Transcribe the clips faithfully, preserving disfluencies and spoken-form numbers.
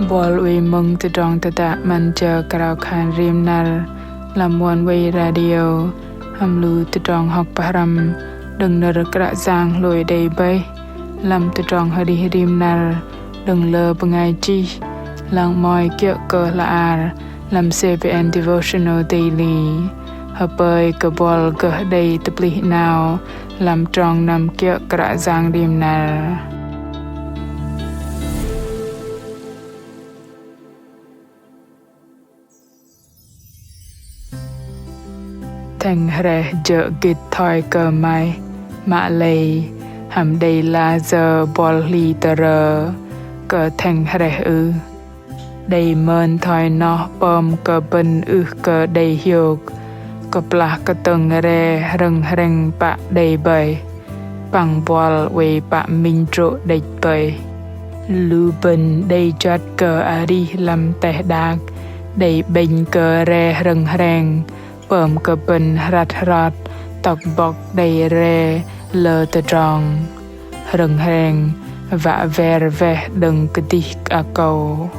Buăl oei mơ̆ng tơdrong tơdă 'Măn Jơ Krao Khan Rim Năr lăm Oneway Radio hăm lu tơdrong hŏk pơhrăm đơ̆ng nơ̆r Kră Yang hlôi đei bơih lăm tơdrong arih rim năr đơ̆ng lơ bơngai chih, lăng 'mơ̆i kiơ̆ kơ hla ar lăm C B N Devotional Daily. Hơpơi kơ buăl gơh đei tơplih 'nao lăm trong năm kiơ̆ Kră Yang rim năr. Thĕng hrĕh jơ̆ gĭt thoi kơ maih, mă lei hăm đei lah sơ̆ buăl hli tơrơ kơ thĕng hrĕh ưh? Đei mơn thoi noh pơm kơ bơ̆n ưh kơ đei hiôk, kơplah kơtơ̆ng re hrơ̆ng hrĕng pă đei bơih, păng buăl oei pă minh trô̆ đĕch bơih. Lu bơ̆n đei juăt kơ arih lăm teh đak, đei 'bĕnh kơ re hrơ̆ng hrĕng, pơm kơ bơ̆n hrăt hrot, tŏk bŏk đei re lơ tơdrong. Hrơ̆ng hrĕng wă wer weh đơ̆ng kơdih akâu.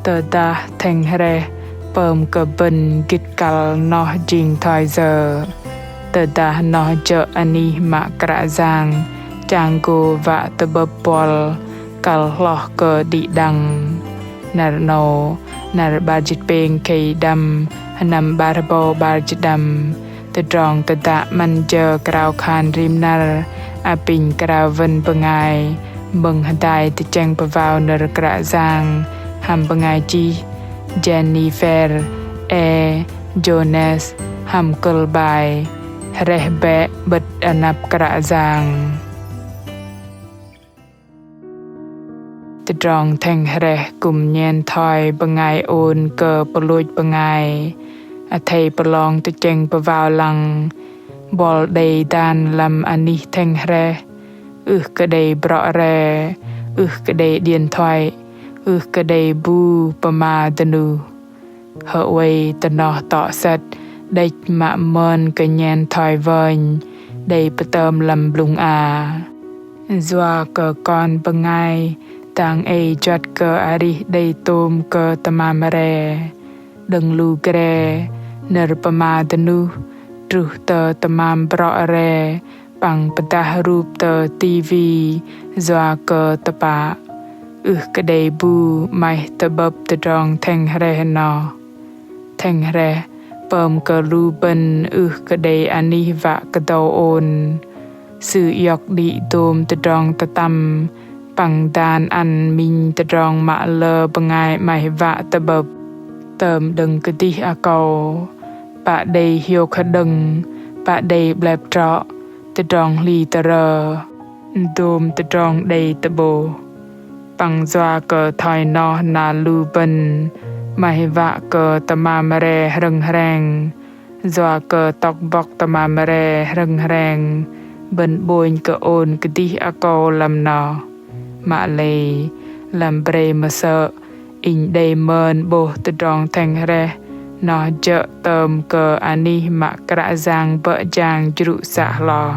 Tơdah thĕng hrĕh pơm kơ bơ̆n gĭt kăl noh jing thoi yơ? Tơdah noh jơ̆ anih mă Kră Yang chang gô wă tơ'bơ̆p buăl kăl hloh kơ đĭ đăng. Năr 'nâu, năr 'bar jĭt pêng khei đăm, sơnăm 'bar rơbâu 'bar jĭt đăm, tơdrong tơdă 'Măn Jơ Krao Khan Rim Năr apinh krao wơ̆n bơngai mơ̆ng hơdai tơchĕng pơwao nơ̆r Kră Yang hăm bơngai chih Jennifer E. Jones hăm kơ̆l bai Hrĕh bĕ 'bơ̆t anăp Kră Yang. Tơdrong thĕng hrĕh kư̆m nhen thoi bơngai ôn kơ pơlôch bơngai. Athei pơlong tơchĕng pơwao lăng, buăl đei dan lăm anih thĕng hrĕh, ưh kơ đei brŏ re, ưh kơ đei điện thoại, ưh kơ đei bu pơma dơnuh. Hơwei tơ noh tŏ sĕt đĕch mă mơn kơ nhen thoi wơnh đei pơtơm lăm blŭng a. Yua kơ kon bơngai dang ei juăt kơ arih đei tôm kơ tơmam re. Đơ̆ng lu gre, nơ̆r pơma dơnuh truh tơ tơmam brŏ re păng pơdah rup tơ tivi yua kơ tơpă. Ưh kơ đei bu 'maih tơ'bơ̆p tơdrong thĕng hrĕh noh. Thĕng hrĕh pơm kơ lu bơ̆n ưh kơ đei anih wă kơdâu ôn. Sư iŏk đĭ dôm tơdrong tơtăm păng dan ăn minh tơdrong mă lơ bơngai 'maih wă tơ'bơ̆p. Tơm đơ̆ng kơdih akâu, pă đei hiôk hơđơ̆ng, pă đei 'blep trŏ, tơdrong hli tơrơ, dôm tơdrong đei tơ'bôh. Păng yua kơ thoi noh na lu bơ̆n 'maih wă kơ tơmam re hrơ̆ng hreng, yua kơ tŏk bŏk tơmam re hrơ̆ng hreng, bơ̆n 'bônh kơ ôn kơdih akâu lăm noh. Mă lei, lăm brei mơsơ̆, inh đei mơn 'bôh tơdrong thĕng hrĕh noh jơ̆ tơm kơ anih mă Kră Yang bơ̆ jang jrŭ să hloh.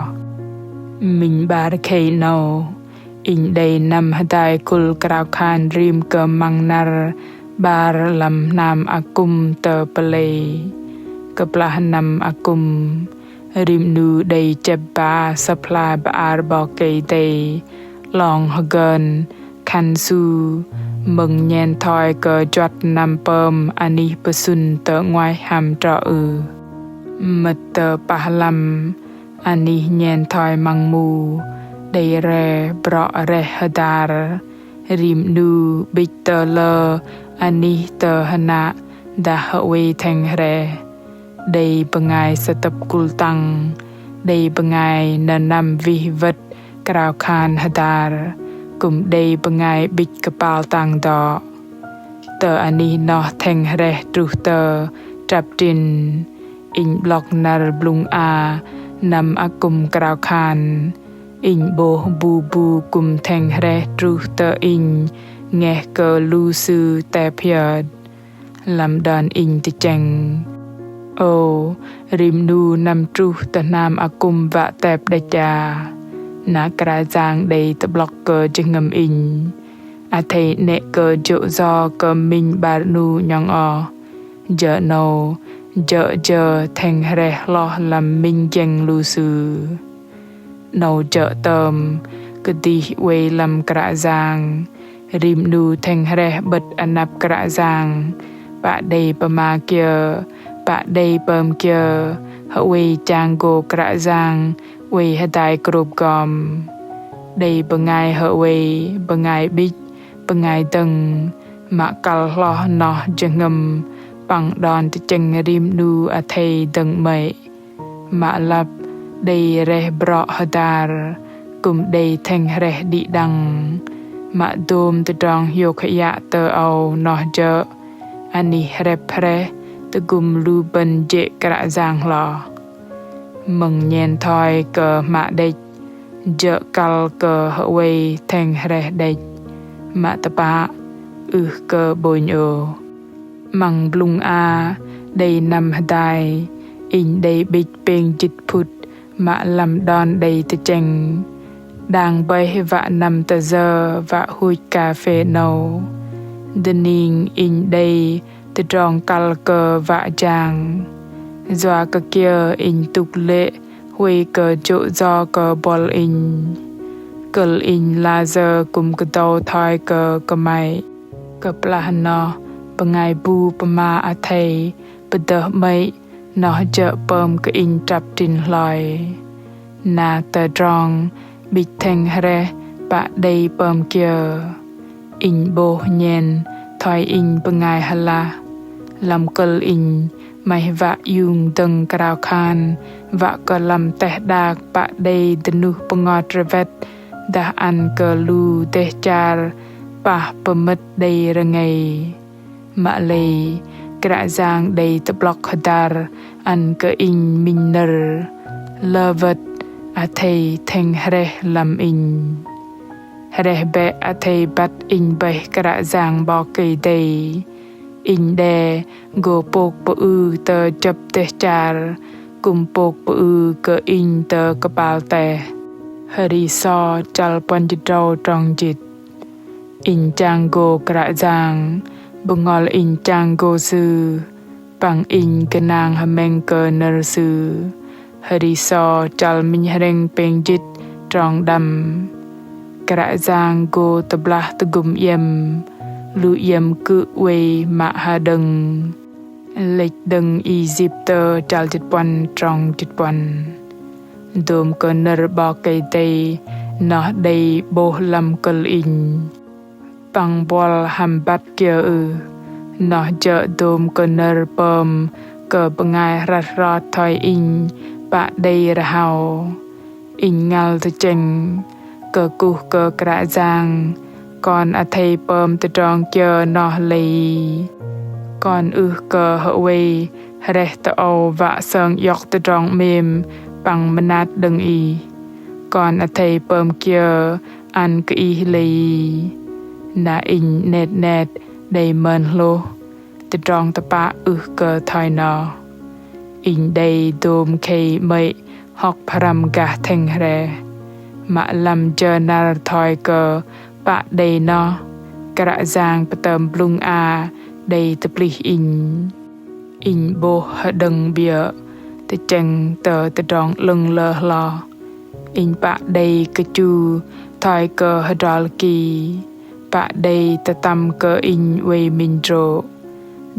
Minh 'bar khei 'nâu, inh đei năm hơdai khul krao khan rim kơmăng năr 'bar lăm hnam akŭm tơ pơlei. Kơplah năm akŭm, rim 'nu đei chĕp ba sơ̆p hla bơar 'Bok Kei-Dei 'long hơgơn, khăn su, mơ̆ng nhen thoi kơ juăt năm pơm anih pơsŭn tơ 'nguaih hăm trŏ ưh. Mơ̆t tơ pah lăm, anih nhen thoi măng mu, đei re brŏ rĕh hơdar, rim 'nu 'bĭch tơ lơ anih tơ hơnă dah hơwei thĕng hrĕh. Đei bơngai sơtơ̆p kul tăng, đei bơngai nơnăm wih wơ̆t krao khan hơdar, kư̆m đei bơngai 'bĭch kơpal tăng dŏ. Tơ anih noh thĕng hrĕh truh tơ trăp trĭn, inh 'blŏk năr blŭng a năm akŭm krao khan. Inh 'bôh bu bu kư̆m thĕng hrĕh truh tơ inh ngeh kơ lu sư tep hiơt. Lăm đon inh tơchĕng: Ô, rim 'nu năm truh tơ hnam akŭm wă tep đĕch a? Na Kră Yang đei tơ'blŏk kơ jơhngơ̆m inh. Athei 'nĕ kơ jô̆ yo kơ minh 'bar 'nu 'nhŏng oh. Jơ̆ 'nâu, jơ̆ jơ thĕng hrĕh hloh lăm minh jĕng lu sư. 'Nâu jơ̆ tơm, kơdih oei lăm Kră Yang, rim 'nu thĕng hrĕh 'bơ̆t anăp Kră Yang, pă đei pơma kiơ, pă đei pơm kiơ, hơwei chang gô Kră Yang, oei hơdai krôp gom. Đei bơngai hơwei, bơngai 'bĭch, bơngai dơ̆ng, mă kăl hloh noh jơhngơ̆m, păng đon tơchĕng rim 'nu athei dơ̆ng 'mơ̆i. Mă lăp, đei rĕh brŏ hơdar, kư̆m đei thĕng hrĕh đĭ đăng. Mă dôm tơdrong hiôk hơiă tơ âu noh jơ̆, anih hrĕp hrĕh, tơgŭm lu bơ̆n jê̆ Kră Yang hloh. Mơ̆ng nhen thoi kơ hmă đĕch, jơ̆ kăl kơ hơwei thĕng hrĕh đĕch, mă tơpă, ưh kơ 'bônh ôh. 'Măng blŭng a, đei năm hơdai, inh đei 'bĭch pêng jĭt phŭt, mă lăm đon đei tơchĕng. Đang bơih wă năm tơ yơ, wă huch ka phê 'nâu. Dơning inh đei, tơdrong kăl kơ wă jang. Yua kơ kiơ inh tŭk lê̆, huay kơ jô̆ yo kơ buăl inh. Kơ̆l inh layơ kư̆m kơdâu thoi kơ kơmăy. Kơplah noh, bơngai bu pơma athei, pơdơh 'mơ̆i, noh jơ̆ pơm kơ inh trăp trĭn hloi. Na tơdrong, 'bĭch thĕng hrĕh, pă đei pơm kiơ. Inh 'bôh nhen, thoi inh bơngai hơlah. Lăm kơ̆l inh, 'maih wă iung dơ̆ng krao khan, wă kơ lăm teh đak pă đei dơnuh pơngot rơwĕt, dah ăn kơ lu dêh char, pah pơmơ̆t đei rơngei. Mă lei, Kră Yang đei tơ'blŏk hơdar ăn kơ inh minh nơ̆r. Lơ wơ̆t, athei thĕng hrĕh lăm inh. Hrĕh bĕ athei băt inh bơih Kră Yang 'Bok Kei-Dei. Inh đe gô pôk pơư tơ jơ̆p dêh char, kư̆m pôk pơư kơ inh tơ kơpal teh. Hri So chăl puăn jĭt tơdrâu trong jĭt. Inh chang gô Kră Yang, bơhngol inh chang gô Sư, păng inh gơnang hơmĕng kơ nơ̆r Sư. Hri So chăl minh hrĕng pêng jĭt trong đăm. Kră Yang gô tơblah tơgŭm iĕm, lu iĕm kư̆ oei mă hơđơ̆ng. Lĕch đơ̆ng Isiptơ chăl jĭt puăn trong jĭt puăn. Dôm kơ nơ̆r 'Bok Kei-Dei noh đei 'bôh lăm kơ̆l inh. Păng buăl hăm băt kiơ ưh, noh jơ̆ dôm kơ nơ̆r pơm kơ bơngai hrăt hrot thoi inh pă đei rơhao. Inh ngăl tơchĕng, kơkuh kơ Kră Yang, kon athei pơm tơdrong kiơ noh lei. Kon ưh kơ hơwei hrĕh tơ âu wă sơng iŏk tơdrong 'mêm păng mơnat đơ̆ng ih. Kon athei pơm kiơ ăn kơ ih lei. Na inh 'net 'net đei mơn hlôh, tơdrong tơpă ưh kơ thoi noh. Inh đei dôm khei 'mơ̆i hŏk pơhrăm gah thĕng hrĕh. Mă lăm jơ năr thoi kơ pă đei noh, Kră Yang pơtơm blŭng a đei tơplih inh. Inh 'bôh hơđơ̆ng 'biơ̆, tơchĕng tơ tơdrong 'lơ̆ng lơ hloh. Inh pă đei kơchu thoi kơ hơdrol ki, pă đei tơtăm kơ inh oei minh drô̆.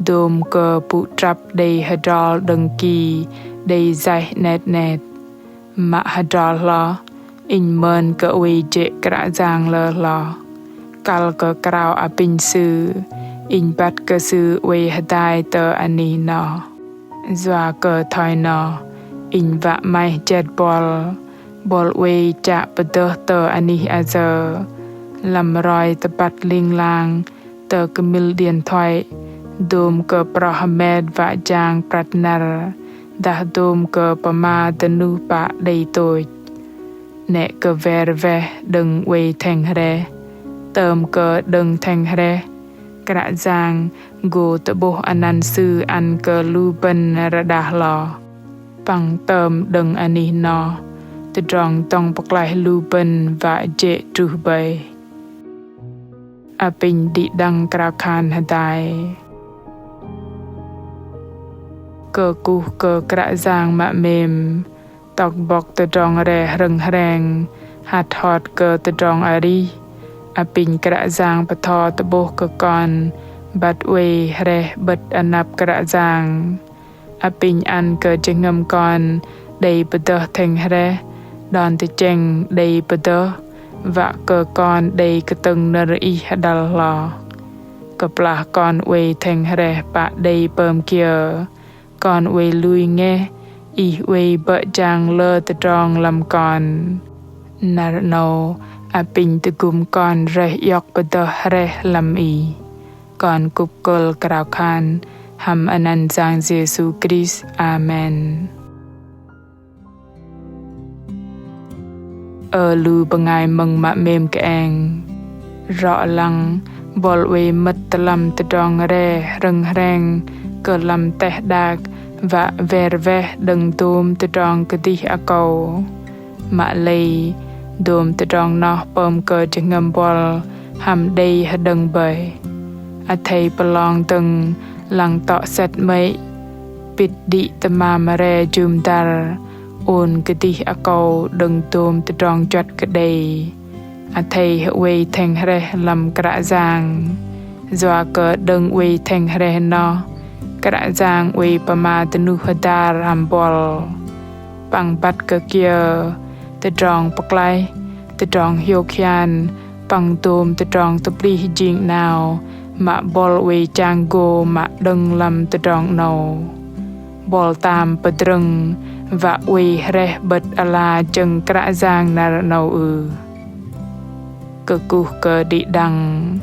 Dôm kơ pŭ trăp đei hơdrol đơ̆ng ki đei yaih 'net 'net. Mă hơdrol hloh, inh mơn kơ oei jê̆ Kră Yang lơ hloh. Kăl kơ krao apinh Sư, inh băt kơ Sư oei hơdai tơ anih noh. Yua kơ thoi noh, inh wă 'maih jet buăl, buăl oei chă pơdơh tơ anih ayơ, lăm roi tơbăt ling lang, tơ kơmil điện thoại, dôm kơ prŏ hơmet wă jang prăt năr, dah dôm kơ pơma dơnuh pă đei tôch. 'Nĕ kơ wer weh đơ̆ng oei thĕng hrĕh, tơm kơ đơ̆ng thĕng hrĕh, Kră Yang gô tơ'bôh anăn Sư ăn kơ lu bơ̆n rơđah hloh. Păng tơm đơ̆ng anih noh, tơdrong dŏng pơklaih lu bơ̆n wă jê̆ truh bơih. apinh đĭ đăng krao khan hơdai. Kơkuh kơ Kră Yang mă 'mêm, tŏk bŏk tơdrong re hrơ̆ng hreng, hăt hot kơ tơdrong arih, apinh Kră Yang bơtho tơ'bôh kơ kon băt oei hreh 'bơ̆t anăp Kră Yang. Apinh ăn kơ jơhngơ̆m kon đei pơdơh thĕng hreh, đon tơchĕng đei pơdơh, wă kơ kon đei kơtơ̆ng nơ̆r Ih hơđăl hloh. Kơplah kon oei thĕng hreh pă đei pơm kiơ, kon oei lui ngeh Ih oei bơ̆ jang lơ tơdrong lăm kon. Năr 'nâu apinh tơgŭm kon rơih iŏk pơdơh hreh lăm Ih. Kon kŭp kơ̆l krao khan hăm anăn Yang Yêsu Krist. Amen. Ơ lu bơngai mơ̆ng mă 'mêm kơeng. Rŏ lăng, buăl oei mơ̆t tơ lăm tơdrong re hrơ̆ng hreng kơ lăm teh đak, wă wer weh đơ̆ng dôm tơdrong kơdih akâu. Mă lei, dôm tơdrong noh pơm kơ jơhngơ̆m buăl hăm đei hơđơ̆ng bơih. Athei pơlong dơ̆ng lăng tŏ sĕt 'mơ̆i, pĭt đĭ tơmam re jŭm dăr, ôn kơdih akâu đơ̆ng dôm tơdrong juăt kơ đei. Athei hơwei thĕng hreh lăm Kră Yang. Yua kơ đơ̆ng oei thĕng hreh noh, Kră Yang oei pơma dơnuh hơdar hăm buăl. Păng băt kơ kiơ, tơdrong pơklaih, tơdrong hiôk hian, păng dôm tơdrong tơplih jing 'nao, mă buăl oei chang gô mă đơ̆ng lăm tơdrong 'nâu. Buăl tam pơdrơ̆ng, wă oei hreh 'bơ̆t ala jơ̆ng Kră Yang năr 'nâu ưh. Kơkuh kơ đĭ đăng,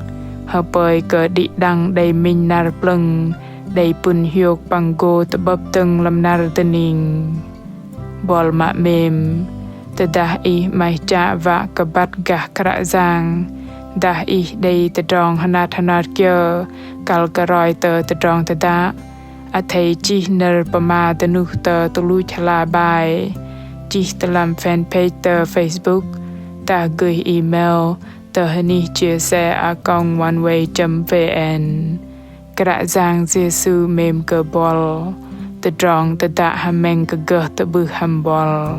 hơpơi kơ đĭ đăng đei minh năr plơ̆ng, đei pŭn hiôk păng gô tơ'bơ̆p dơ̆ng lăm năr dơning. Buăl mă 'mêm, tơdah ih 'maih chă wă kơ băt gah Kră Yang, dah ih đei tơdrong hơnat hơnat kiơ, kăl kơ roi tơ tơdrong tơdă, athei chih nơ̆r pơma dơnuh tơ tơluch hla bơar, chih tơ lăm fanpage tơ Facebook, dah gơih email tơ hơnih chia sẻ a còng oneway chấm vn. Kră Yang Yêsu 'mêm kơ buăl. Tơdrong tơdă hơmĕng kơ gơh tơ'bưh hăm buăl.